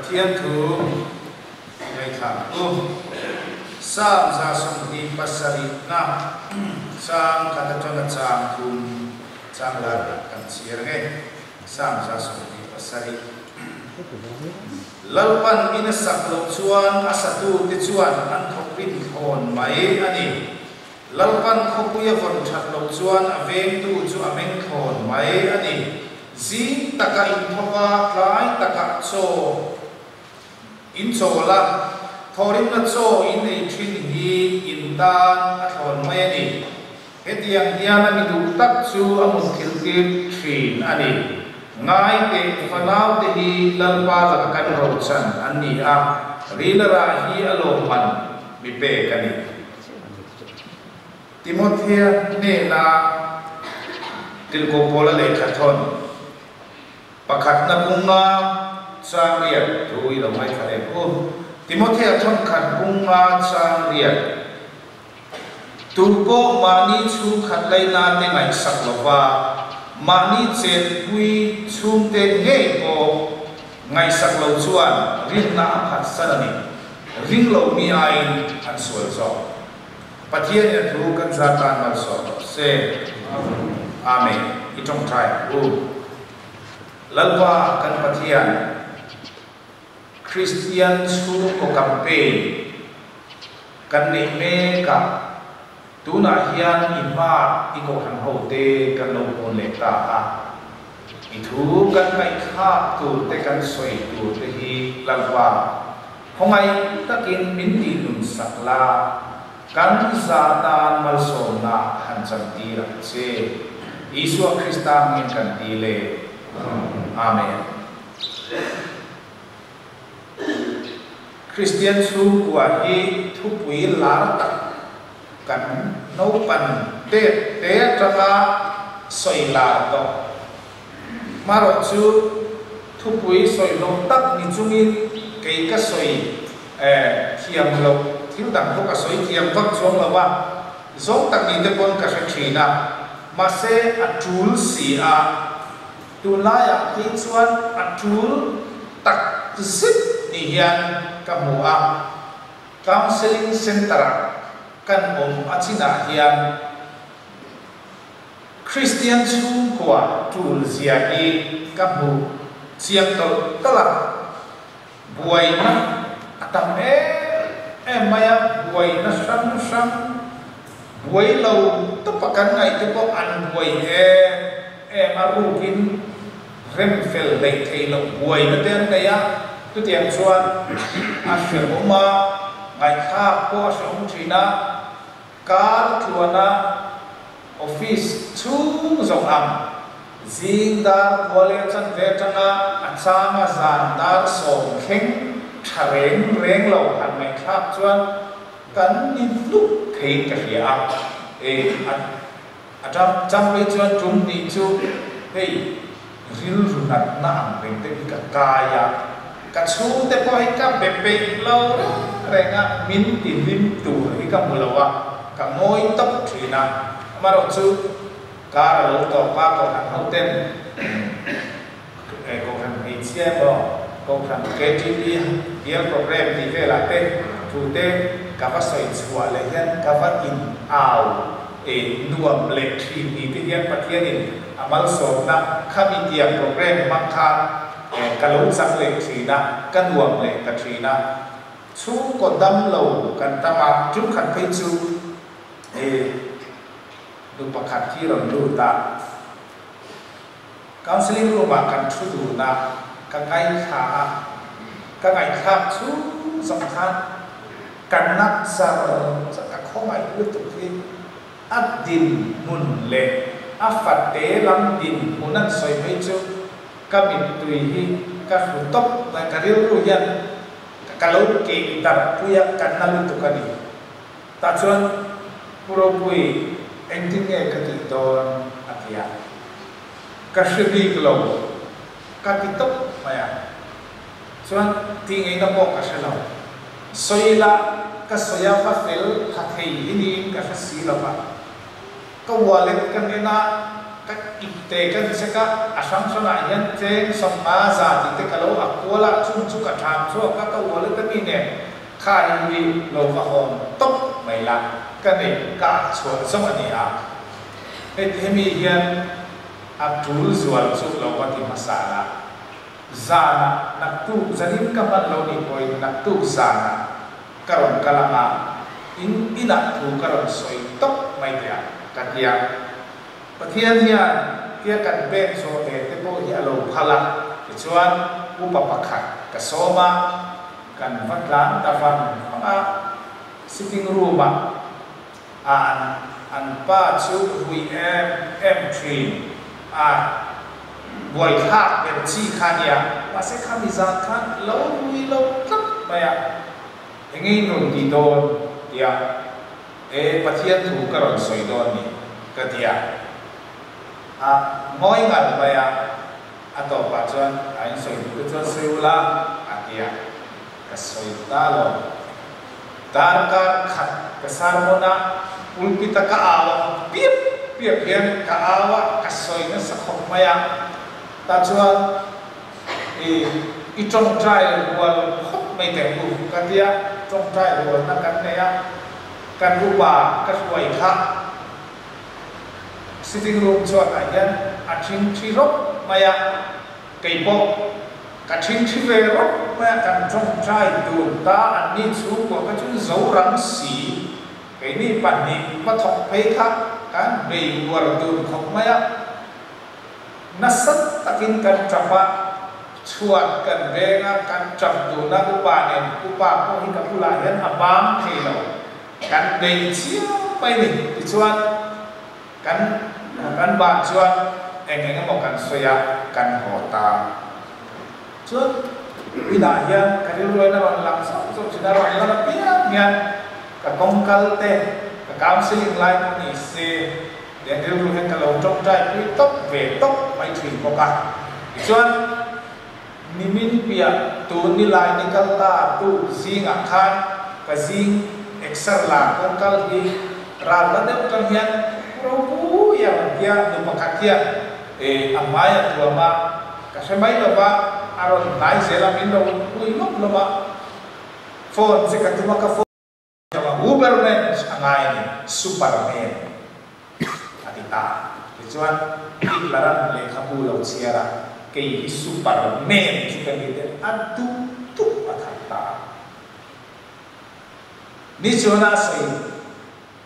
Pathian thu i ngaithla ang u. Psalm 27 na chang khat atanga chang thum chang lar kan chhiar ang e. Psalm 27. Lalpan in a sak loh chuan a satute chuan an thawk rim thlawn mai a ni. Lalpan khawpui a vawn that loh chuan a vengtu chu a meng thlawn mai a ni. Zing taka in thawk a, tlai taka chaw in chawl a, thawhrimna chaw in ei thin hi in tan a thlawn mai a ni. Hetiang hian a mi duh tak chu a mutthilh tir thin a ni. Ngai teh, fanaute hi Lalpa laka kan rochan an ni a, rila rah hi a lawmman mi pek a ni. Timothea hnena Tirhkoh Paula lehkha thawn pakhatna bunga chang riat thu i lo ngaithla leh u. Timothea thawn khat bunga chang riat, Tu pawh mahni chhungkhat laina te ngaihsak lova, mahni chenpui chhungte ngei pawh ngaihsak lo chuan rinna a phatsan a ni. Ring lo mi aiin an sual zawk. Pathian in a thu kan za tan malsawm rawh se. Amen. I tawngtai ang u. Lalpa kan Pathian, Kristian chhungkaw campaign kan neih mek a, tunah hian i hma i kohhran hote kan lo hmun leh ta a, i thu kan ngaihthlak tur te kan sawi tur te hi Lalpa khawngaih takin min tih nun sak la, kan za tan malsawmna han chantir ang che. Isua Krista hmingin kan ti le. Amen. Kristian chhungkua hi thupui lar tak kan naupan tet te atanga sawi lar tawh. Hmarawh chu thupui sawi hlawh tak ni chungin kei ka sawi thiam loh, thil dang pawh ka sawi thiam vak chuang lo a, zawng tak ni te pawn ka hre thin a, mahse a tul si a. Tunlaiah phei chuan a tul tak zet ni hian ka hmu a, Counselling Centre-ah kan awm a chinah hian Kristian chhungkua tul zia hi ka hmu chiang tawlh tawlh a, buaina a tam em em mai a, buaina hrang hrang, buai lo tawpa kan ngaih te pawh an buai em em a, rukin rem fel hleih theih loh buaina te an nei a, chutiang chuan a hrehawm a, ngaihthlak pawh a hrehawm thin a, kar tluana office chhung zawng ang zing dar kua leh chanve atanga a changa zan dar sawm thleng tha reng reng lo han ngaihthlak chuan kan ni hnuk theiin ka hria a, e a a chang phei chuan tum hnih chu hei rilru natna ang reng te hi ka kai a, ka chhungte pawh hi ka be peih lo reng reng a, min ti hlim tur hi ka hmu lo a, ka ngawi tawp thin a, amaherawhchu kar a lo tawp a, kohhran ho ten kohhran hmeichhia emaw kohhran KTP bial program tih velah te thu te ka va sawi chhuah leh hian ka va in au nuam leh thin ni te hian Pathianin a malsawmna khami tiang program hmang khan ka lo chak leh thin a, ka nuam leh ta thin a. Chhungkaw dam lo kan tam a, tumkhat phei chu nu pakhat hi rawn lut a. Counselling room ah kan thu dun a, ka ngaithla a, ka ngaihthlak chhung zawng khan ka nat zar zar ka khawngaih lutuk hi a dinhmun leh a fate lam dinhmun an sawi mai chu ka mittui hi ka hru tawp mai, ka rilru hian ka lo keh darh pui a, ka na lutuk a ni. Tah chuan Pu Ropui engtin nge ka tih dawn a ti a, ka hre bik lo ka ti tawp mai a, chuan tih ngeihna pawh ka hre lo. Sawi la ka sawi a va fel tha thei hi niin ka hre si lo va, ka wallet ka en a, ka ip. Ipte kan check a, a hrang hrangah hian cheng 50 za tih te ka lo ak kual a, chung chu ka ṭham chhuak a, ka wallet a mi nen kha hi lo va hawn tawp mai la, ka neih ka ak chhuah zawng a ni a. Hei hemi hian a ṭul zual chu lo va ti hmasa la, zanah naktuk zanin ka hman lo nih pawhin naktuk zanah ka rawn kal ang a, in inah thu ka rawn sawi tawp mai teh ang ka ti a. Pathian hian tia kan pek zawh ve te pawh hi a lo phal a, tichuan upa pakhat ka sawm a, kan va tlan ta vang vang a, sitting room ah a an an pa chu rui em em thin a, buaithlak ber chi kha nia, mahse khami zan khan lo rui lo tlat mai a, enge in rawn ti dawn tia. E Pathian thu ka rawn sawi dawn ni ka ti a, a ngawi ngal mai a, a tawpah chuan a insawi duh te chuan sawi ula a ti a, ka sawi ta lo. Darkar khat ka sermon a, pulpit a ka au a, piap piap hian ka au a, ka sawi nasa khawp mai a, tah chuan i i tawngtai rual khawp mai teh u ka tia, tawngtai rualna kan nei a, kan upa ka hruai kha sitting room chhuatah hian a thingthi rawp mai a, kei pawh ka thingthi ve rawp mai a, kan tawngtai dun ta an ni chhungkua kha chu Zoram si keini pahnih va thawk phei kha kan bei uar dun khawp mai a. Nasa takin kan tap a, chhuat kan veng a, kan tap dun a, upa nen upa pawh hi ka bulah hian a bang thei lo, kan bei chiam mai ni. Tichuan kan kan ban chuan eng eng emaw kan sawi a, kan haw ta. Chuan inah hian ka rilruain a rawn lang zauh zauh thin a, rawn lan apiang hian ka kawngkal te, ka counselling lai pawh ni se, Eng rilru hian ka lo tawngtai pui tawp ve tawp mai thin bawk a. Tichuan, nimin piah tun ni lai ni kal ta tu zingah khan ka zing exer la kawngkal hi ral la deuh tang hian ropui a rawn tia nu pakhat hian e a hmai a tuam a, ka hre mai lova a rawn hnai zel a min lo ui lawp lawp a, phone che ka tum a ka phone. Chama Ubermensch a ngai a ni, Superman a ti ta. Tichuan, Hitler-a'n lehkhabu lo chhiar a, kei hi Superman chu ka ni te a duh duh a that ta a. Ni chuan a sawi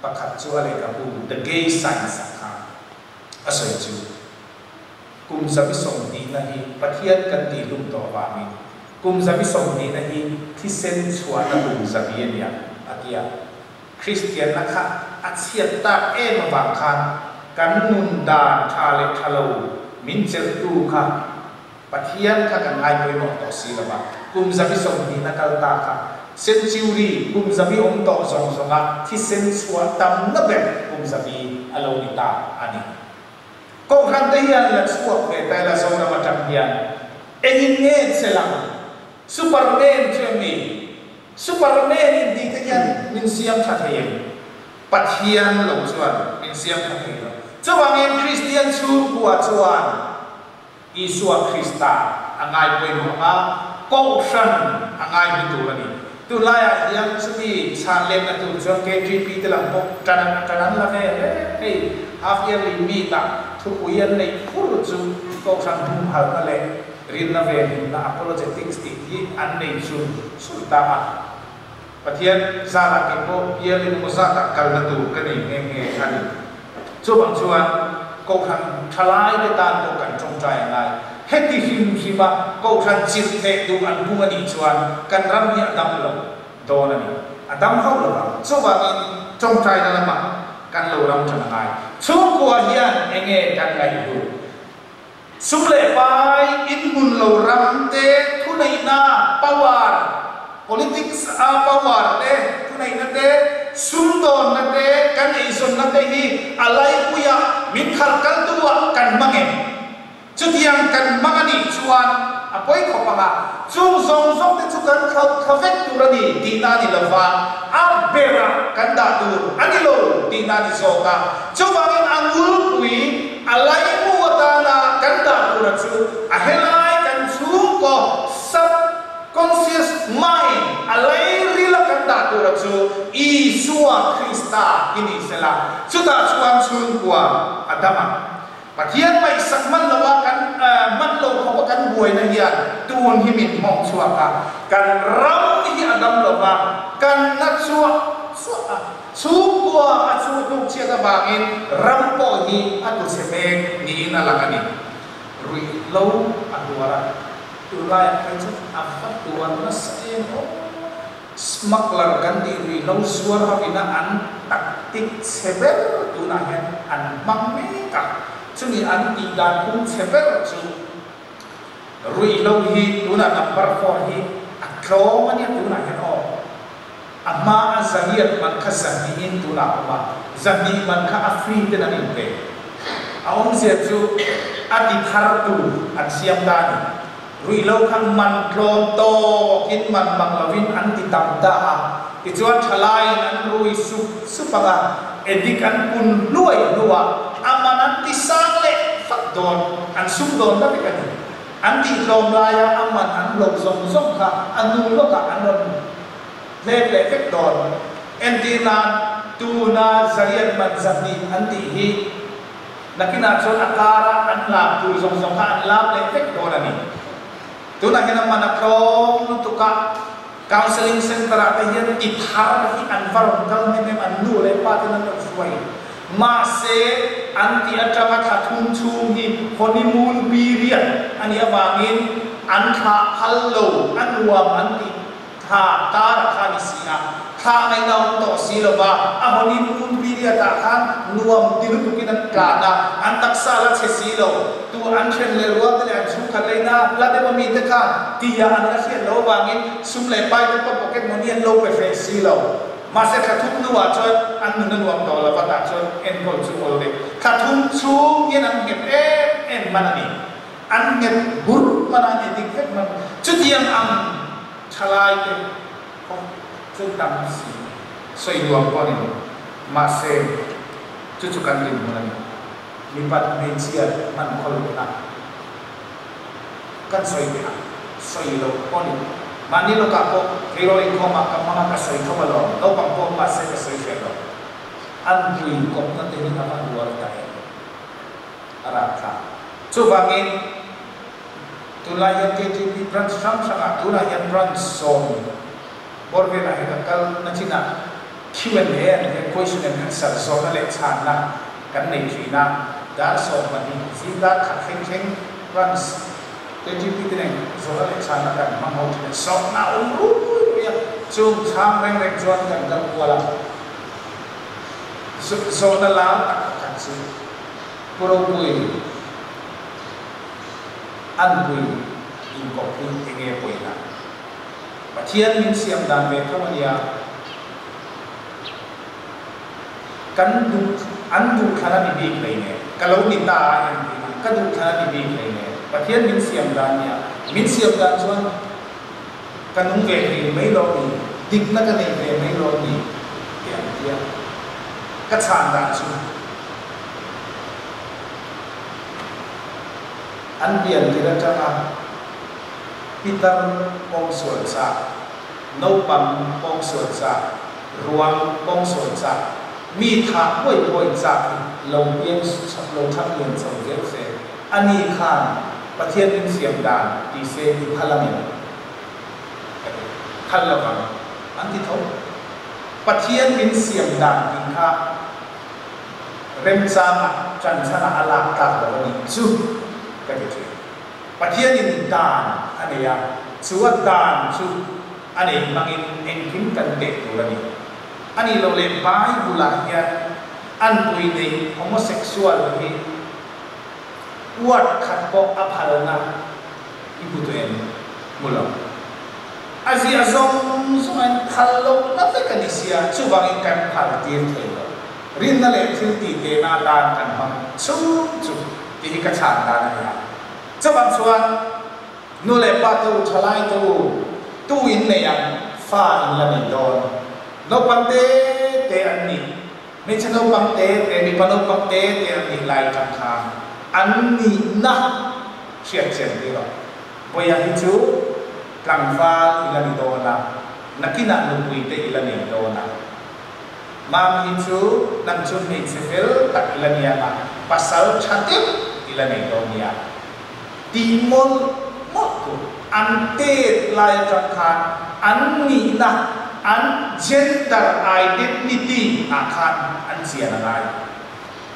pakhat chu a lehkhabu The Gay Science ah khan a sawi chu, Kum 120na hi Pathian kan tihhlum tawh avangin Kum 120na hi thisen chhuahna kum zabi a nia, a ti a. Kristianna kha a chhiat tak em avang khan kan nun dan tha leh tha lo min chelhtu kha Pathian kha kan ngai pawimawh tawh si lo va. Kum 120na kal ta kha century kum zabi awm tawh zawng zawnga thisen chhuah tamna ber kum zabi a lo ni ta a ni. Kohhran te hian la chhuak ve ta ila Zoram atang hian engin nge che lang? Superman chu em ni? Superman in tih te hian min siam tha thei em? Pathian lo chuan min siam tha thei lo. Chuvangin Kristian chhungkua chuan Isua Krista a ngai pawimawh ang a, Kohhran a ngai hmu tur a ni. Tunlaiah hian chumi chhan lenna tur chuan KGP te lam pawh tan an tan an la ve hle. Hei half yearly meet ah thupui an neih fur chu Kohhran humhalhna leh rinna venhimna apologetics tih hi an nei chur chur ta a. Pathian zarah kei pawh yearly emaw zatah kalna tur ka nei nghe nghe a ni. Chuvang chuan Kohhran thalai te tan pawh kan tawngtai a ngai. Heti hrim hrima Kohhran chirh theh duh an bung a nih chuan kan ram hi a dam lo dawn a ni. A dam hauh lo vang. Chuvangin tawngtaina lamah kan lo ram tan a ngai. Chhungkua hian enge kan ngaihhlut? Sum leh pai, inhmun lo ram te, thuneihna, power, politics a power te, thuneihna te, sumdawnna te, kan eizawnna te hi a laipuia min khalh kaltu ah kan hmang em? Chutiang kan hmang a nih chuan a pawi khawp ang a, chung zawng zawng te chu kan thlauh thla vek tur a ni tihna a ni lo va, a berah kan dah tur a ni lo tihna a ni zawk a. Chuvangin a ngulpui A laimu atan kan dah tura chu a helai kan chhungkaw subconscious mind a lairila kan dah tura chu Isua Krista hi ni sela, chutah chuan chhungkua a dam ang. Pathian ngaihsak hman loa kan hman lo khawpa kan buaina hian tun hi min hmawng chhuak a, kan ram hi a dam lova, kan na chuah chuah a, chhungkua a chu hnuk chhiat avangin ram pawh hi a tlu chhe mek niin a lang a ni. Ruih lo a hluar a, tunlaiah phei chuan a va tuar nasa em aw. Smuggler kan tih ruihhlo zuar ho ina an tactic chhe ber tunah hian an hmang mek a, chumi an tih dan phung chhe ber chu ruihhlo hi tunah number four hi a tlawm a nia tunah hian aw a hma a zariat man kha zahnih in tunah a awm a, zahnih man kha a free ten an inpe a awmzia chu a ti thar tu an siam ta a ni. Ruihlo kha man tlawm tawkin man mang lovin an ti tam ta a, tichuan thalaiin an rui sup sup ang a, addict an pun hluai hnuah a man an ti sang leh fak dawn, an sum dawn ta vek a ni. An tih tlawm laia a man an hlawh zawng zawng kha a nu lawkah an rawn hlep leh vek dawn. Entir nan, tuna zariat man 200 an tih hi, Nakinah chuan a kara an lak tur zawng zawng kha an lak leh vek dawn a ni. Tunah hian a man a tlawm lutuk a, Counselling Centre ah te hian ti thar hi an va rawn kal hnem em, an nu leh pa ten an rawn hruai. Mahse, an tih atanga thla thum chhung hi honeymoon period a nih avangin an thlah phal lo, a nuam an tih. Thla tar a kha ni si a, thla ngaihna awm tawh si lo va, a honeymoon period ah khan nuam ti lutukin an tlan a, an taksa la chhe si lo, tu an then leh rual te leh an chhungkhat leina la deuh ami te khan tia an la hriat loh avangin sum leh pai te pawh pocket money an lo pe hreh si lo. Mahse thla thum hnuah chuan an nun a nuam tawh lo va, tah chuan enkawl chu awl leh thla thum chhung hian an nghet em em hman a ni. An nghet bur hman a, an edik vek hman. Chutiang ang. Thalai te pawh chu tam si sawi nuam pawh a ni lo. Mahse, chu chu kan dinhmun a ni. Mipat hmeichhia hman khaw lohna kan sawi teh a, sawi loh pawh a ni lo. Mahni lawkah pawh tleirawl inkhawmah ka hmang a, ka sawi tho alawm. Naupang pawh mahse ka sawi hreh lo. An pui kawpna te hi a va hluar ta em? A rapthlak. Chuvangin. Tunlai hian KTP branch hrang hrangah tunah hian branch 10 bawr velah hi ka kal na chinah Q and A an tia question and answer zawhna leh chhanna kan nei thin a, dar 12 zing dar khat thleng thleng branch KTP te nen zawhna leh chhanna kan hmang ho thin a, zawhna a awm rui rui a, chung chhang reng reng chuan kan kal kual a, zawhna lar tak pakhat chu Pu Ropui. An pui inkawp hi enge pawina? Pathian min siam dan ve tho a nia. Kan duh an duh thlan a ni bik hlei nen, ka lo ni ta a en tih na, ka duh thlan a ni bik hlei nen, Pathian min siam dan nia. Min siam dan chuan ka nung ve thei mai lo ni, dikna ka nei ve mai lo ni tih an tia. Ka chhan dan chu. An pian tir atanga pitar pawngsual chak, naupang pawngsual chak, ruang pawngsual chak, mi thah puai puai chak hi lo piang lo thang lian chho zel se, a ni khan Pathian min siam dan ti se i phal a ngem? Ka ti. Phal lovang an ti tho. Pathian min siam dan tih kha Remchangah ṭanchhanah a lak tlak lo a nih chu ka ti ṭhin. Pathianin dan a nei a, chu a dan chu a nei hmangin engkim kan teh tur a ni. A nih loh leh Bible-ah hian anpui nei homosexual hi word khat pawh a phalna i hmu tawh em? Hmu lo. A ziah zawng zawngin phal lohna vek a ni sia, chuvangin kan phal tir thei lo. Rinna leh thil tih tehna atan kan hmang chung chu tih hi ka chhan dan a ni a. Chuvang chuan nu leh pa te u, thalai te u, tu in nei ang, fa in la nei dawn. Naupang te te an ni, hmeichhe naupang te te, mipa naupang te te an nih lai tang khan. An nihna hriat chian tir rawh. Vawiah hi chu tlangval i la ni dawn a, nakinah nupui te i la nei dawn a. Mami hi chu nang chu hmeichhe fel tak i la ni ang a, pasal tha deuh i la nei dawn nia. Ti mawlh mawlh tur. An tet lai atang khan an nihna, an gender identity ah khan an chian a ngai.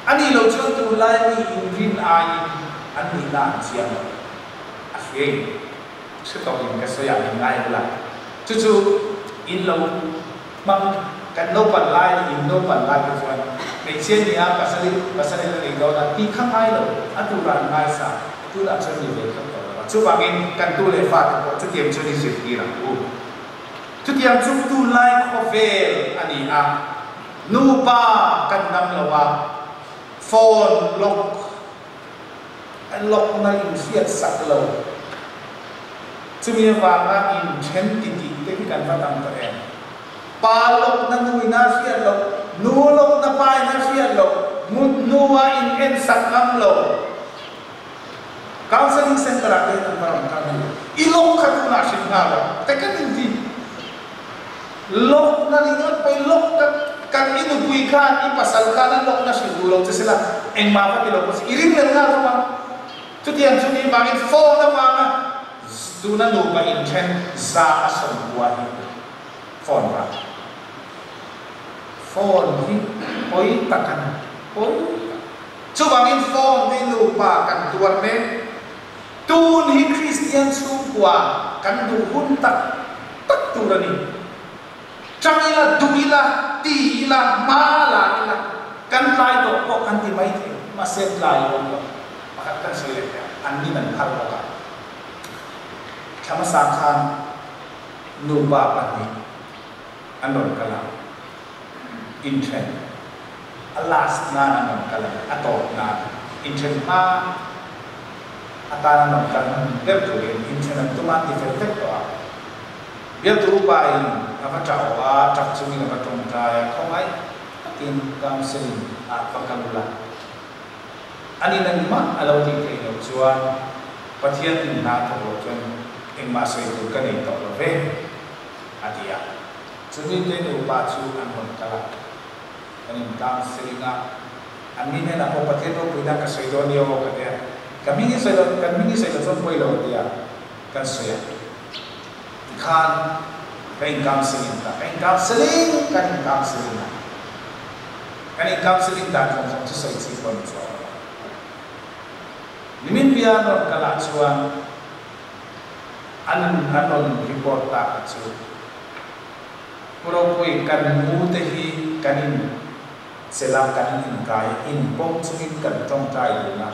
A nih loh chuan tunlai mi inrin aiin an nihna an chiang lo. A hria in hre tawk in ka sawi ah min ngai bula. Chu chu in lo hmang kan naupan lai leh in naupan lai te chuan hmeichhia ni a pasal in pasal in a nei dawn a tih kha ngai lo a turah an ngai sa tunah chuan ni ve tlat tawh lo a. Chuvangin kan tu leh fate pawh chutiang chuan i zirtir ang u. Chutiang chu tunlai khawvel a ni a. Nupa kan dam lo a, phone lock lock na in hriat sak lo. Chumi avanga in then titih te hi kan va tam tawh em? Pa lock na nu in a hriat loh, nu lock na pa in a hriat loh, mut hnua in en sak ngam lo. Counselling center ah te hian an va rawn kal hnu. I lock kha tunah hrilh nghal rawh te kan inti. Lawkna ringawt pawhin lawk tak kan i nupui khan i pasal khan a lawkna hrilh duh lo che sela engmah va ti lo pawh si i ring leh nghal thawm a. Chutiang chu ni vangin phone avanga tuna nupa inthen za a sawmkua hi phone vang. Phone hi pawi tak a ni, pawi tak. Chuvangin phone hi nupa kan tuar mek. Tun hi Kristian chhungkua kan duh hun tak tak tur a ni. Chang ila, duh ila, ti ila, hma la ila, kan tlai tawh pawh kan ti mai thei, mahse tlai awm lo. Pakhat kan sawi leh teh a, an nin an phal bawk a. Thla hmasa khan nupa pahnih an rawn kal a, inthen a last nan an rawn kal a, a tawp nan inthen hma atana rawn kal hmun ber turin inthen an tum a, an ti fel vek tawh a. Bialtu upa in a va ṭah awh a, ṭap chungin a va ṭawngṭai a, khawngaih takin counselling ah va kal ula. Anin engmah a lo tih theih loh chuan Pathian in hna thawk loh chuan engmah sawi tur ka nei tawh lo ve, a ti a. Chumi te nupa chu an rawn kal a, kan in counselling a, An ni hnenah pawh Pathian ropuina ka sawi dawn nia aw ka ti a, ka hming i sawi lo, kan hming i sawi lo chuan pawi lo a ti a, kan sawi a. Tikhan ka in counselling ta, ka in counselling, kan in counselling a, kan in counselling dan zawng zawng chu sawi chi pawh a ni chuang lo. Nimin bia an rawn kal ah chuan an an rawn report tak a chu Pu Ropui kan mu te hi kan in Chela kan inkai inpawm chungin kan tawngtai dun a,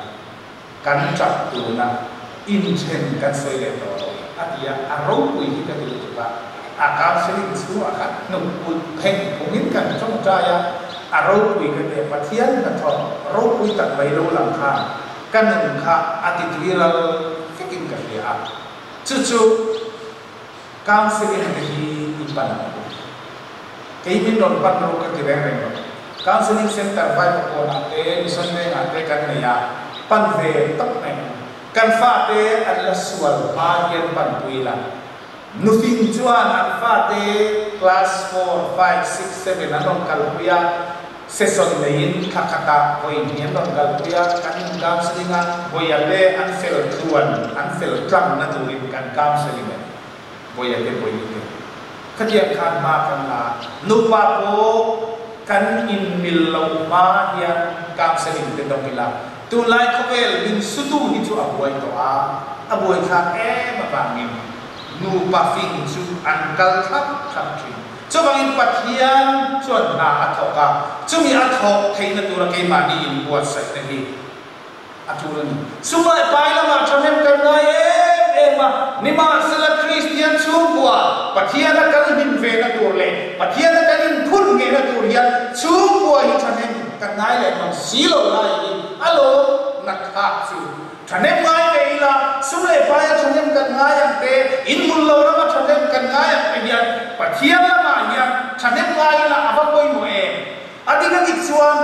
kan tap dun a, inthen kan sawi leh tawh lo a ti a, a ropui hi ka ti lutuk a, a counselling chhungah khan hnuk ulh pheng phungin kan tawngtai a, a ropui ka ti a, Pathian hnathawk ropui tak mai lo lang khan ka nun kha a ti tui ral vekin ka hria a, chu chu Counselling te hi i pan ang u. Kei min rawn pan rawh ka ti reng reng lo. Counselling Centre Vaivakawnah te, Mission Vengah te kan nei a, pan ve tawp mai ang u. Kan fate an la sual hma hian panpui la. Nufing chuan an fate class four, five, six, seven an rawn kalpui a, session neiin thla khatah vawi hnih an rawn kalpui a, kan in counselling a, vawiah te an fel tluan, an fel tlangna turin kan counselling a ni. Vawiah te vawi te. Khatiang khan hma kan la a, nupa pawh kan in mil loh hma hian counselling te dawng ila, tunlai khawvel min sutu hi chu a buai tawh a, a buaithlak em avangin nupa fing chu an kal thlap thlap thin. Chuvangin Pathian chuan hna a thawk a, chumi a thawk theihna tura keimahni inbuatsaihna hi a tul a ni. Sumai pai lamah thahnem kan ngai em em a, nimahsela Kristian chhungkua Pathiana kan hlim vena tur leh Pathiana kan inphun nghehna tur hian chhungkua hi thahnem kan ngai leh mang si lo laiin a lawm nakhak chu. Thahnem ngai ve ila, sum leh paia thahnem kan ngai ang te, inhmun lo rama thahnem kan ngai ang te hian Pathian lamah hian thahnem ngai ila a va pawimawh em? A dik a dik chuan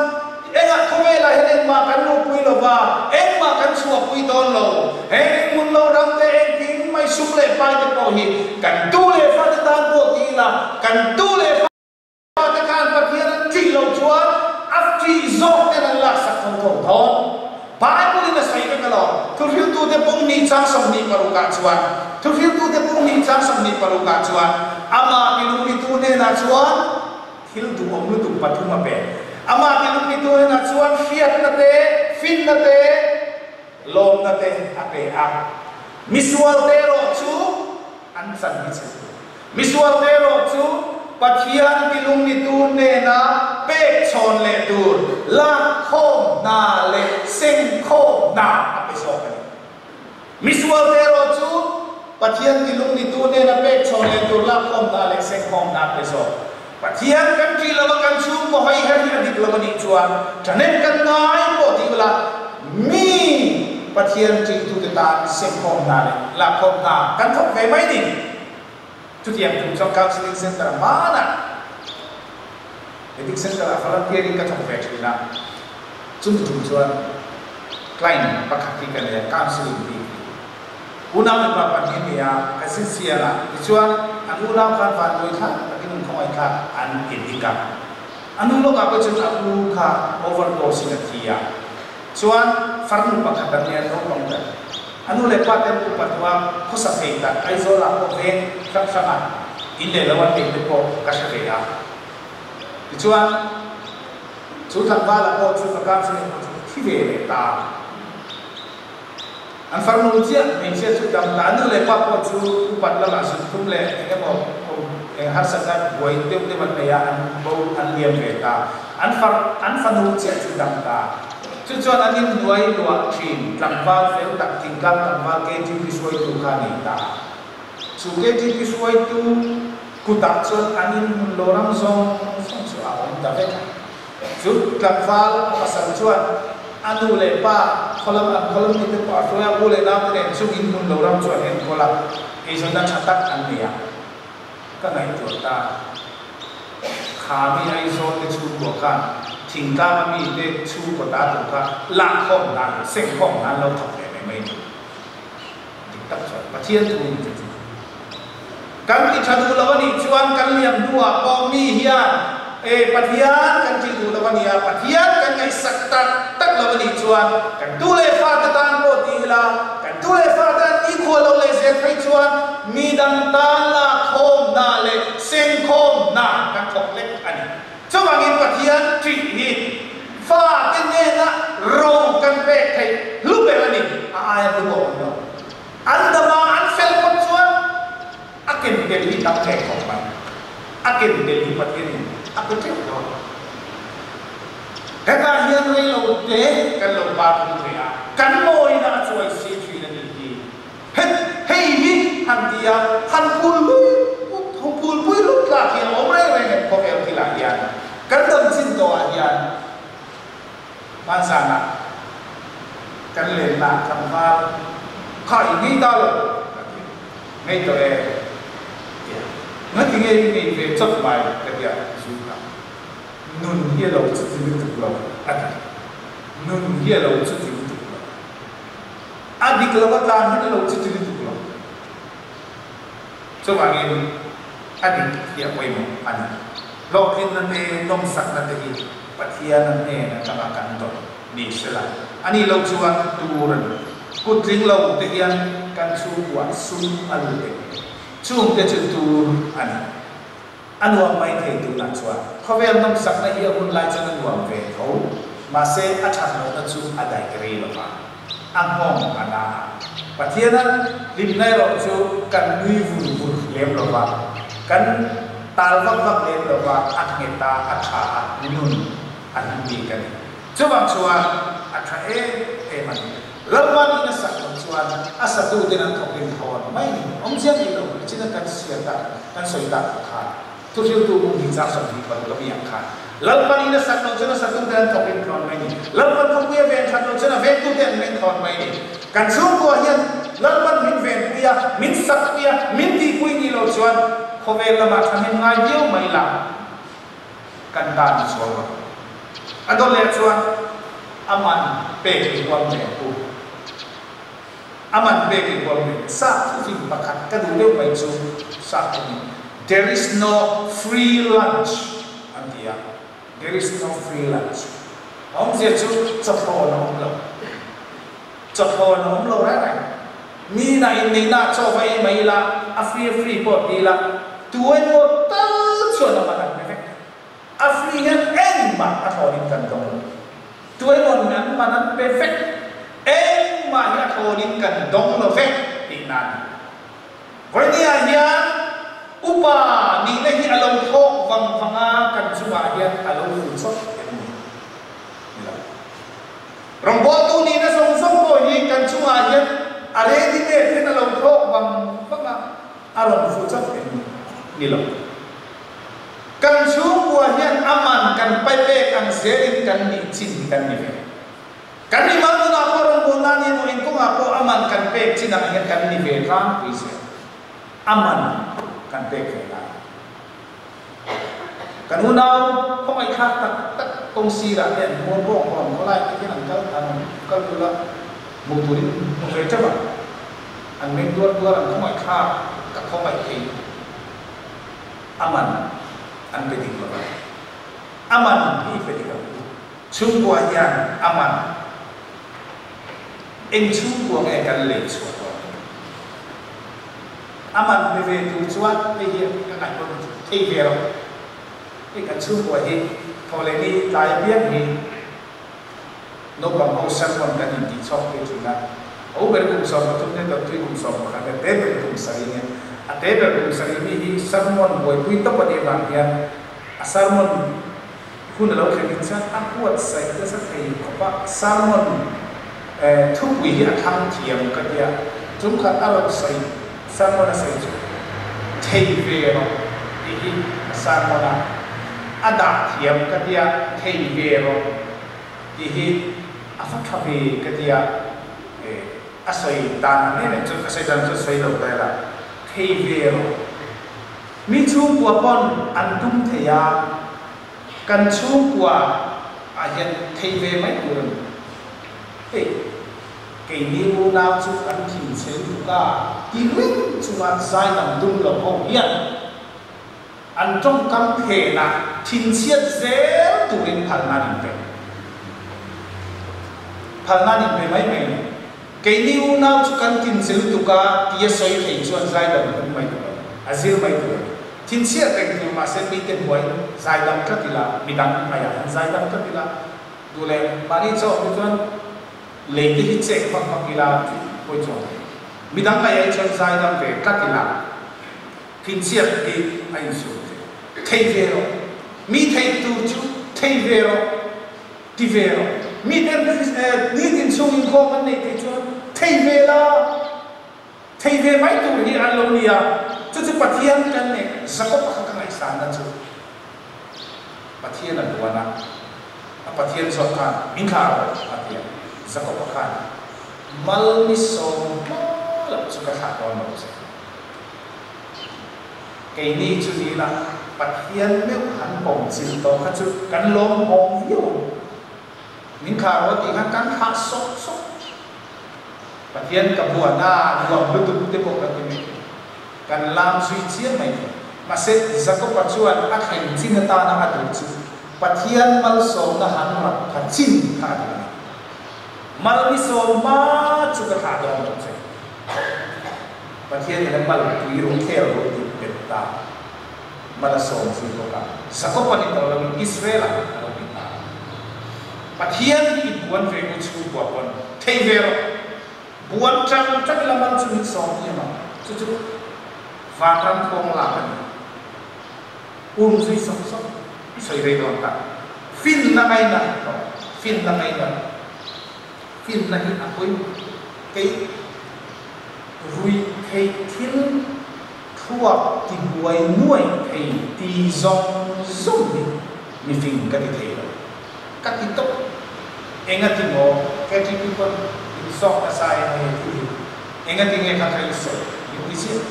engah khawvelah hian engmah kan luhpui lo va, engmah kan. kan chhuahpui dawn lo. Heng inhmun lo ram te engkim mai sum leh pai te pawh hi kan tu leh fate tan pawh ti ila, kan tu leh fate khan Pathian an ṭih loh chuan a ṭih zawk ten an laksak tho tho dawn. Bible in a sawi vek alawm. Thuhriltute pung hnih chang 26 ah chuan, Thuhriltute pung hnih chang 26 ah chuan, Amah tilungnitu hnenah chuan thil duhawm lutuk pathum a pe. Amah tilungnitu hnenah chuan hriatna te, finna te, lawmna te a pe a. Misualte erawh chu an chan hi chhe tur. Misualte erawh chu Pathian tilungnitu hnena pek chhawn leh tur lakkhawm hna leh sengkhawm hna a pe zawk a ni. Misualte erawh chu Pathian tilungnitu hnena pek chhawn leh tur lakkhawm hna leh sengkhawm hna a pe zawk. Pathian kan ṭih lo a, kan chhungkaw hawi her hi a dik lo a nih chuan ṭhahnem kan ngai pawh ti ula, mi Pathian ṭihtute tan sengkhawm hna leh lakkhawm hna kan thawk ve mai ni. Chutiang tum chuan Counselling Centre a hmanah Medic Centre ah volunteer in ka thawk ve ṭhin a, chumi tum chuan client pakhat hi ka nei a, counselling bik hi. Unau mipa pahnih a ni a, ka zin sial a, tichuan an unau khan vanduai thlak takin an khawngaih thlak an indik a. A nu lawkah pawh chuan a u kha overdose in a thi a, chuan farnu pakhat an nia naupang ber. A nu leh pa te an upat hnuah khawsa thei tak Aizawl ah pawh veng hrang hrang ah in leh lo an neih te pawh ka hre ve a. Tichuan chu tlangval ah pawh chu ka counselling pawh chu thi ve leh ta. An farnu chiah hmeichhia chu dam ta, nu leh pa pawh chu upat lamah zunthum leh eng emaw awm eng harsatna buai deuh deuh an nei a, an bo an liam ve ta. An far an fanu chiah chu dam ta. Chu chuan an inhnuai luah thin tlangval fel tak thingtlang tlangval KTP hruaitu kha a nei ta. Chu KTP hruaitu kutah chuan an inhmun lo ram zawng zawng chu a awm ta vek a. Chu tlangval a pasal chuan a nu leh pa khawlam an khawlam mite pawh a hruai a, u leh naute nen chung in hmun lo ram chu an enkawl a, eizawnna tha tak an nei a, ka ngaihtuah ta. Kha mi Aizawl te chhungkua khan thingtlang a mite chhungkaw ta tur kha lakkhawm nan leh sengkhawm nan lo thawk ve mai mai ni. Dik tak chuan Pathian thu in chu chu. Kan ti tha duh lo a nih chuan kan liam hnuah pawh mi hian e Pathian kan tih duh lo a nia, Pathian kan ngaihsak tak tak lo a nih chuan kan tu leh fate tan pawh ti ila, kan tu leh fate an nikhua lo leh zel phei chuan mi dang tan lakkhawm hna leh sengkhawm hna kan thawk lek a ni. Chuvangin Pathian ṭih hi fate hnena ro kan pek theih hlu ber a ni, a aia hlu pawh a awm lo. An dama an fel phawt chuan a ken tel hi tam ve khawp mai. A ken tel hi Pathianin a pe ṭeuh dawn. Hetah hian rei lo te kan lo par thung ve a, kan mawina a chuai si ṭhin a nih hi. Het, hei hi han ti a, han phul pui phul pui lut tlak hi a awm reng reng em khawvel thilah hian kan dam chin tawhah hian hmanzanah kan lenna tlangval kha i ngei ta lo ka ti ngei tawh e tia ngati nge i ngei ve chawt mai ka tia zu kha nun hi a lo chuti lutuk lo a ti nun hi a lo chuti lutuk lo. A dik lo a tlan hian a lo chi chi lutuk lo. Chuvangin a dik hi a pawimawh a ni. Hlawhtlinna te, nawmsakna te hi Pathian a hnen atanga kan dawt ni sela, a nih loh chuan tur a ni. Kut tling lo te hian kan chhungkuah sum a lut eng. Chungte chu tur a ni. A nuam mai thei tunah chuan khawvel nawmsakna hi a hun lai chuan a nuam ve tho, mahse a that lohna chu a daih rei lo va, a nghawng a na a. Pathiana hlimna erawh chu kan nui vur vur lem lo va, kan tal vak vak lem lo va, a nghet a, a tha a, nun a hlim bik a ni. Chuvang chuan a tha em em a ni. Lalpa niin a sak loh chuan a satuten an thawk in thawn mai ni. Awmzia nei lo chin a kan siar tak, kan sawi tak ang khan, thuhriltu bung hi chang 26 a mi ang khan, Lalpa niin a sak loh chuan a satuten an thawk in thawn mai ni. Lalpan khawpui a ven that loh chuan a vengtute an veng thawn mai ni. Kan chhungkua hian Lalpan min venpui a, min sakpui a, min tihpui nih loh chuan khawvel lamah thahnem ngai viau mai la. Kan tan i chuang lo. A dawt leh chuan a man pek i huam ve ang u. A man pek i huam ve. Sap thufing pakhat ka duh deuh mai chu sap thungin There is no free lunch an ti a. There is no free lunch. A awmzia chu chawthlawn a awm lo. Chawthlawn a awm lo reng reng. Mi na inneihna ah chaw va ei mai ila, a free a free pawh ti ila, tu emaw tal chuan a man an pe vek. A free hian engmah a thlawnin kan dawng lo. Tu emaw an man an pe vek. Engmah hi a thlawnin kan dawng lo vek tihna a ni. Vawinia hian upa nihna hi a lo thlawk vang vang a, kan chungah hian a lo fu chawt em ni? Ni lo. Rawngbawltu nihna zawng zawng pawh hi kan chungah hian a ready made hian a lo thlawk vang vang a, a rawn fu chawt em ni? Ni lo. Kan chhungkua hian a man kan pai pek ang zelin kan nih chin hi kan ni ve. Kan mi mal nunah pawh rawngbawlna ni emaw engkawngah pawh a man kan pek chinah hian kan ni ve tlangpui zel. A man kan pek ve lai. Kan unau khawngaihthlak tak tak kawng sirah te an hmuar bawk bawk ang khawlai te hian an kal an kal bul a, hmuh turin hmu ve teuh a. An meng duar duar an khawngaihthlak ka khawngaih thei a man an pe dik lo a. A man hi pe dik ang u. Chhungkua hian a man eng chhungkua nge kan lei chhuah dawn? A man pe ve tur chuan hei hi ka ngaih pawh thei ve lo. Hei kan chhungkua hi thaw leh ni tlai apiang hi naupang ho sermon kan intih chhawk thei thin a. Ho ber kum 13 nge dawttui kum 11 nge te ber kum 7 nge a te ber kum 7 mi hi sermon buaipui tawp a nih avang hian a sermon Hun a lo thlen in chuan a buatsaih nasa thei khawp a, sermon thupui hi a thlang thiam ka tia, chung khat a rawn sawi, sermon a sawi chu thei ve rawh tih hi a sermon a, a dah thiam ka tia, thei ve rawh tih hi a va tha ve ka tia, a sawi dan ang em em chuan ka sawi dan chu sawi lo ta ila, thei ve rawh. Mi chhungkua pawn an tum thei a, kan chhungkua ah hian thei ve mai tur a ni. Hei, keini unau chu kan thinchhe lutuk a, ti reng chunga zaidam tum lo ho hian an tawngkam phenah thinchhiat zel turin phalna an inpe. Phalna an inpe mai mai a ni. Keini unau chu kan tinche lutuk a, tia sawi thei chuan zaidam a tum mai tur a ni, a zir mai tur a ni. Thinchhiat reng tur mahse mite hnuai zaidam tlat ila, midang hmaiah han zaidam tlat ila, duh leh mahni chawk hi chuan lei te hi chek vak vak ila tih pawi chuang lo. Midang hmaiah hi chuan zaidam ve tlat ila, thinchhiat hi a insum thei. Thei ve rawh. Mi theih tur chu thei ve rawh. Ti ve rawh. Mi ten nitin chhung inkhawm an neih theih chuan thei ve la, thei ve mai tur hi an lo ni a, chu chu Pathian kan neih Jakob-a kha ka ngaihsanna chu Pathian a buan a, a Pathian zawk khan min thlah rawh a ti a, Jakob-a khan mal ni sawm hma loh chu ka thlah dawn lo che. Keini chu ni ila, Pathian meuh han pawm chilh tawh kha chu kan lawm hawng viau ang. Min thlah rawh tih khan kan thlah sawk sawk. Pathian ka buan a, nuam lutuk te pawh kan ti mai thei. Kan lam zui chiang mai thei. Mahse, Jakoba chuan a thleng chin atana a duh chu Pathian malsawmna han rak pha chin kha a duh a ni. Mal ni sawm hma chu ka thlah dawn lo che. Pathian in a mal tui rawh khel rawh tih belh ta. Mal a sawm zui bawk a, Jakob a ni tawh loin Israel ah a lo ni ta. Pathian hi i buan ve u chhungkua pawn thei ve rawh. Buan tang tang ila mal chu min sawm thiam ang. Chu chu vanram kawng lak a ni. Um zui sawk sawk sawi rei dawn ta. Finna ngaina rawh. Finna ngaina rawh. Finna hi a pawimawh. Kei ruih theih thil thluak ti buai nuai thei ti zawng zawng hi mifing ka ti thei lo. Ka ti tawp. Engati maw KTP pawn min zawk nasa em hei thil hi engati nge kha kha i sawi min ti chiah.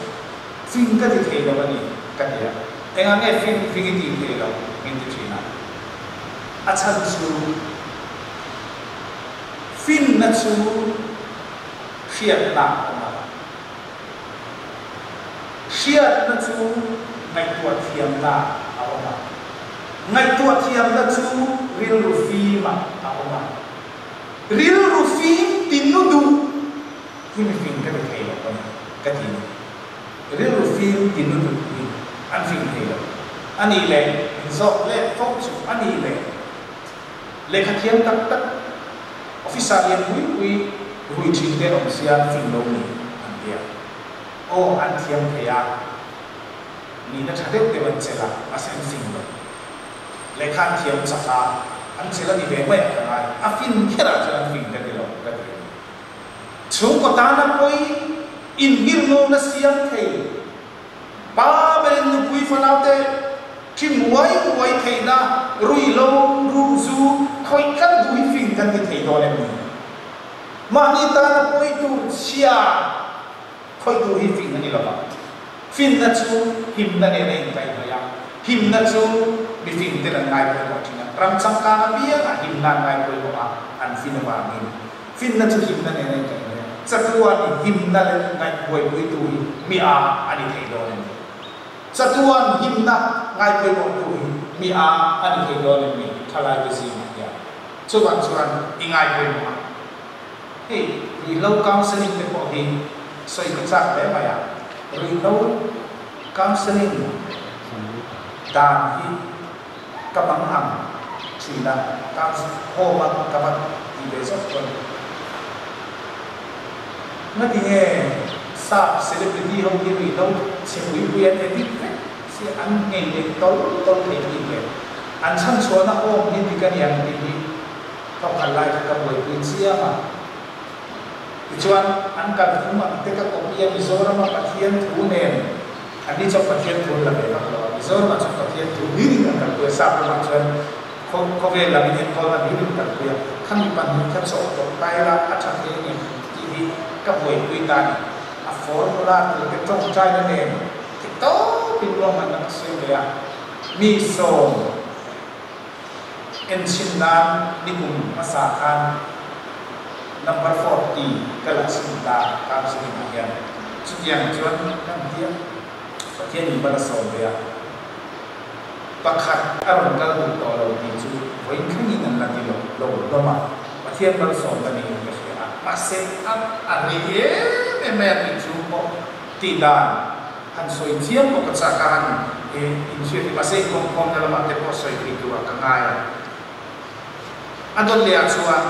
Fing ka ti thei lo a ni ka ti a. Engah nge fing fing i ti thei lo min ti thin a. A chhan chu finna chu. Hriatna a awm a. Hriatna chu ngaihtuah thiamna a awm a. Ngaihtuah thiamna chu rilru fimah a awm a. Rilru fim tinnu duh hi mifing ka ti thei lo a ni, ka ti ni. Rilru fim tinnu duh hi an fing thei lo. A nih leh min zawk let fo chu a nih leh lehkha thiam tak tak officer lian pui pui rui thin te an awm sia fing lo ni an tia. Aw an thiam thei a, nihna tha deuh deuh an chelh a, mahse an fing lo. Lehkha an thiam chak a, an chelh a ni ve mai a ka ngai. A fin kherah chuan an fing ka ti lo ka ti a ni. Chhungkaw tana pawi inhirngona siam thei, pa berin nupui fanaute ṭhim uai uai theihna ruihhlo, ruhzu, khawih tlat duh hi fing kan ti thei dawn em ni? Mahni tana pawi tur chhia khawih tur hi fing a ni lo va. Finna chu himna nen a inkaihhnawih a, himna chu mifing ten an ngai pawimawh thin a, ram changkang apiangah himna an ngai pawimawh a, an fin avangin finna chu himna nen a inkaihhnawih a, chatuan himna leh ngaih buaipuitu hi mi a a ni thei dawn em ni? Chatuan himna ngai pawimawhtu hi mi a a ni thei dawn em ni? Thalaite zingah hian chuvang chuan i ngai pawimawh a. Hei ruihhlo counselling te pawh hi sawi ka chak hle mai a, ruihhlo counselling dan hi ka bang ang thin a, home a ka va ti ve zawk chuan ngatinge sap celebrity ho hi ruihhlo chhe pui pui an edit vek si an nghei leh tawl tawl thei bik le, an chhanchhuahna home hi dik a ni ang tih hi. Ka phal lai kha ka buaipui chiam a. Tichuan, an kal thum ang te ka copy a, Mizorama Pathian thu nen, an ni chuan Pathian thu an la ve vak lo a, Mizoramah chuan Pathian thu hlirin an kalpui a, sap ramah chuan khaw khawvel lam in enkawlna hlirin an kalpui a, khami pahnih kha chawh tawh ta ila a tha thei a ni tih hi ka buaipui ta a ni. A formula tur te tawngtaina nen theihtawpin ruahmanna ka siam ve a, mi sawm. Enchhin nan nikum hmasa khan number 40 ka la chhin ta counselling ah hian chutiang chuan kan ti a, Pathian in mal a sawm ve a, pakhat a rawn kal duh tawh lo tih chu vawiin thlengin an la ti lo lo hlawm a, Pathian malsawm ka niin ka hria a, mahse a a rei em em mai a tih chu pawh tih dan. Han sawi chiam bawk a chak a, han inhriat hi mahse inkawmkhawmna lamah te pawh sawi thei turah ka ngai a. A dawt lehah chuan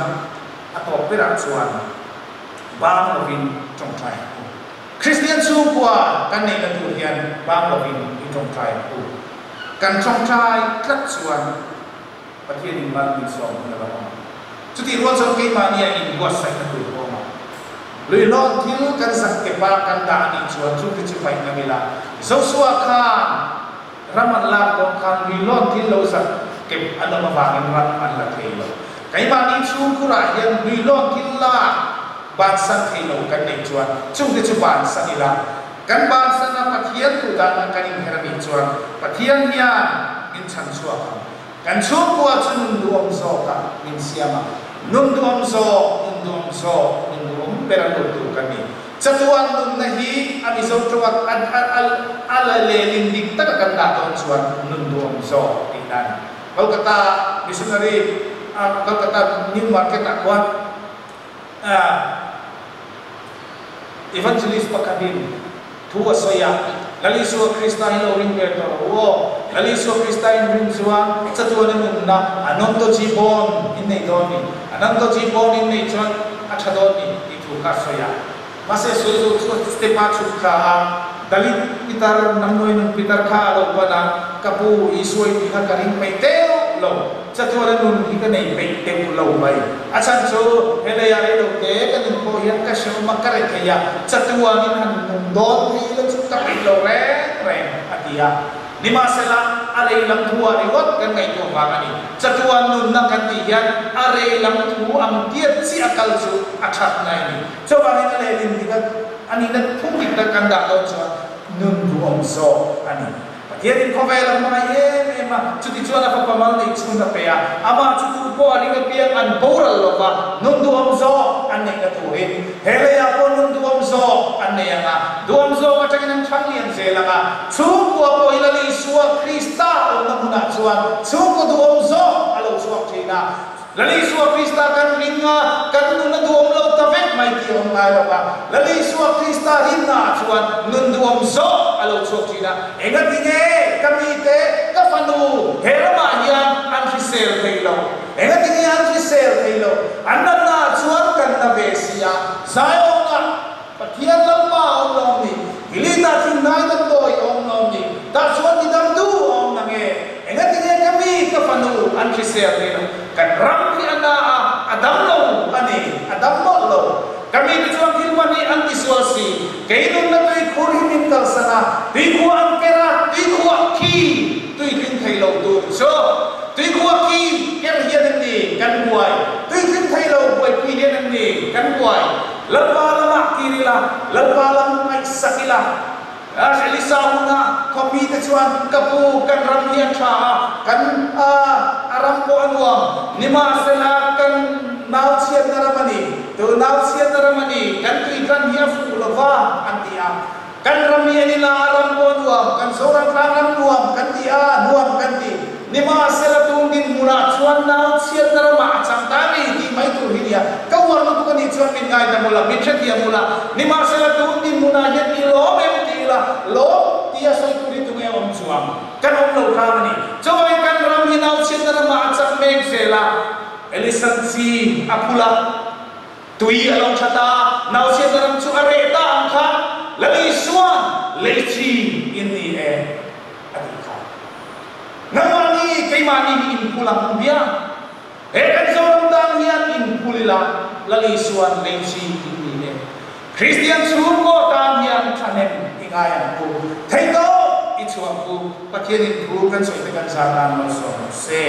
a tawp berah chuan bang lovin tawngtai ang u. Kristian chhungkua kan neihna tur hian bang lovin i tawngtai ang u. Kan tawngtai tlat chuan Pathianin mal min sawm hun a lo awm ang. Chutih rual chuan keimahnia inbuatsaihna tur pawh awm ang. Luihlawn thil kan zak kepa kan dah a nih chuan chungte chu paih ngam ila. Joshua khan ram an lak dawn khan luihlawn thil lo zak kep an awm avangin ram an la thei lo. Keimahni chhungkhurah hian luihlawn thil lak bansan thei lo kan neih chuan chungte chu bansan ila. Kan bansana Pathian duhdan kan inher a nih chuan Pathian hian min chhan chhuak ang. Kan chhungkua chu nun duhawm zawkah min siam a, nun duhawm zawk, nun duhawm zawk, nun duhawm ber a lut tur kan ni. Chatuan nunna hi a Mizo tawnga a a a la lehlin dik taka kan dah dawn chuan nun duhawm zawk tihna a ni. Kolkata missionary a Kolkata New Market ah khuan Evangelist pakhatin thu a sawi a, Lal Isua Krista hi lo ring ve tawh rawh u aw. Lal Isua Krista in rin chuan chatuana nunna Anonto Jibon in nei dawn ni. Anonto Jibon in neih chuan a tha dawn ni tih thu kha a sawi a. Mahse sawi zo chu step a chhuk thla a, Dalit pitar, Namnuai nun pitar kha a lo pan a, Ka pu, Isua i tih kha ka ring peih teuh lo. Chatuana nun hi ka nei peih teuh lo mai. A chhan chu he leiah rei lo te ka nun pawh hian ka hrehawm a, ka re thei a, chatuanin han nung dawn phei ila chu ka peih lo reng reng, a ti a. Nimahsela, a rei lam thu ah ringawt kan ngaihtuah vang a ni. Chatuan nunna kan tih hian a rei lam thu ang tiat chiah a kal chu a that ngai a ni. Chuvangin a lehlin dik a, a nihna phung dik tak kan dah dawn chuan nun duhawm zawk a ni. Pathianin khawvel a hmangaih em em a, chutichuan a Fapa mal neih chhun a pe a, amah chu tu pawh a ring apiang an boral lo va, nun duhawm zawk an neihna turin he leiah pawh nun duhawm zawk an nei ang a, duhawm zawk atangin an thlang lian zel ang a, chhungkua pawh hi Lal Isua Krista awmna hmunah chuan chhungkaw duhawm zawk a lo chhuak thin a. Lal Isua Krista kan ring a, kan nun a duhawm lo ta vek mai tih a awm ngai lo a. Lal Isua Krista rinnaah chuan nun duhawm zawk a lo chhuak thin a. Engati nge ka mite, ka fanu he ramah hian an hrisel thei lo? Engati nge an hrisel thei lo? An natnaah chuan kan na ve si a. Zaiawnah Pathian Lalpa a awm lo ni? Hilita thinhnai damdawi a awm lo ni? Tah chuan ti dam du a awm na nge? Engati nge ka mi, ka fanu an hrisel thei lo? Kan ram hi a na a, a dam lo a ni, a dam mawlh lo. Ka mite chuan thil pahnih an tisual si, kei nunna tuikhur hi min kalsan a, tuikhuah an ker a, tuikhuah khi tui tling thei lo tur chu tuikhuah khi ker hian an ni kan buai, tui tling thei lo buaipui hian an ni kan buai. Lalpa lamah kir ila, Lalpa lam ngaihsak ila. Elisa huna khawmite chuan, Ka pu, kan ram hi a tha a, kan a ram pawh a nuam. Nimahsela, kan nau chhiatna ram a ni, tu nau chhiatna ram a ni, kan tuitlan hi a fuh lo va, an ti a. Kan ram hi an ila, a ram pawh a nuam, kan Zoram tlang ram nuam kan ti a, nuam kan ti. Nimahsela tun dinhmunah chuan nau chhiatna ramah a chang ta a ni tih mai tur hi nia. Ka uar lutuk a nih chuan min ngaidam ula, min hrethiam ula. Nimahsela tun dinhmunah hian i lawm em ti ila, lawm tia sawi tur hi tunge awm chuang? Kan awm lo tlang a ni. Chuvangin kan ram hi nau chhiatna ramah a chak mek zel a, Elisan chi a phul a. Tui a lo that a, nauchhiatna ram chu a reh ta ang kha Lal Isua'n lei chi in ni e a tih kha. Nangmahni, keimahni hi inphul ang bia. He kan Zoram tan hian inphul ila Lal Isua'n lei chi in ni e. Kristian chhungkaw tan hian thahnem i ngai ang u. Theihtawp i chhuah ang u. Pathianin thu kan sawi te kan zar nan malsawm rawh se.